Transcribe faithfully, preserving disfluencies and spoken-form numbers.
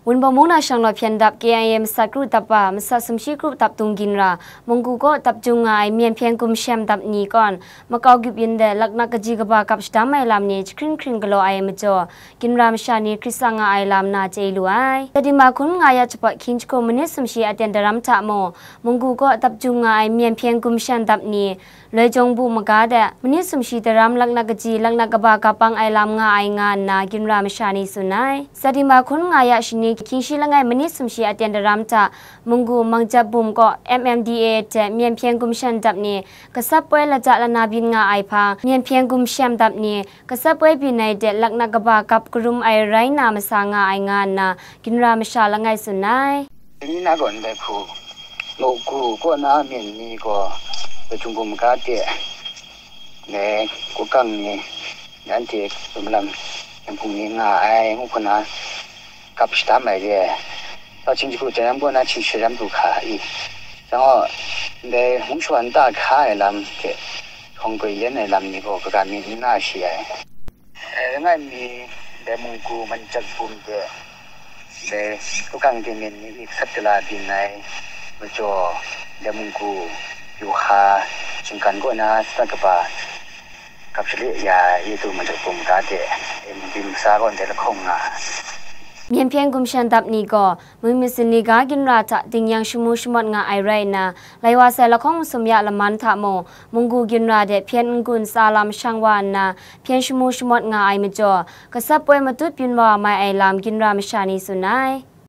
Wunpawng mung na shang law hpyen dap K I A masat kru dap wa, masat sumshi kru dap dung ginra, Munggu kaw dap jung nga ai Myen Hpyen Gumshem dap ni kawn, makau gyip yin de laknak kaji kaba kap shadam ai lam ni jahkring hkring galaw ai majaw, ginra masha ni hkrit tsang nga ai lam na chye lu ai. September hkun nga ya jahpawt hkying jahku manit sumshi aten daram hta mung, Munggu kaw dap jung nga ai Myen Hpyen Gumshem dap ni, Loi Jawng Bu maga de, manit sumshi daram laknak kaji, laknak kaba kap bang ai lam nga ai nga nna, ginra masha ni tsun ai. September hkun nga ya shani, hkying shi langai manit sumshi aten daram hta, Munggu Mangjat Bum kaw M M D A hte Myen Hpyen Gumshem dap ni, kasap poi laja lana byin nga ai hpang, Myen Hpyen Gumshem dap ni, kasap poi byin ai de laknak kaba kap karum ai rai na masa nga ai nga nna, ginra masha langai tsun ai. Ni na gaw ndai hku, Munggu kaw na myen ni gaw, Loi Jawng Bu maga de, dai, Kukang ni, nanhte malam, Yangon ni nga ai, ngu hku na, kap shadam ai re. Tau hkying jahku jang kaw na hkying shi daram du hka i. Jang gaw, ndai hpung shawa nta hka ai lam hte, hkawng goi yen ai lam ni gaw, kaga mi n na shi ai. E, langai mi, dai Munggu Mangjat Bum de, dai Kukang de myen ni i kasap gala byin ai majaw, dai Munggu Yu Hka shinggan kaw na sadat kaba, kap shale ya, Yetu Mangjat Bum ga de, e, Munggu masa gaw ndai lahkawng nga ai. Myen Hpyen Gumshem dap ni gaw, Mung Masin ni ga ginra hta dingyang shamu shamawt nga ai rai nna, lai wa sai lahkawng masum ya laman hta mung, Munggu ginra de hpyen n-gun tsa lam shang wa nna, hpyen shamu shamawt nga ai majaw, kasap poi matut byin wa mai ai lam ginra masha ni tsun ai.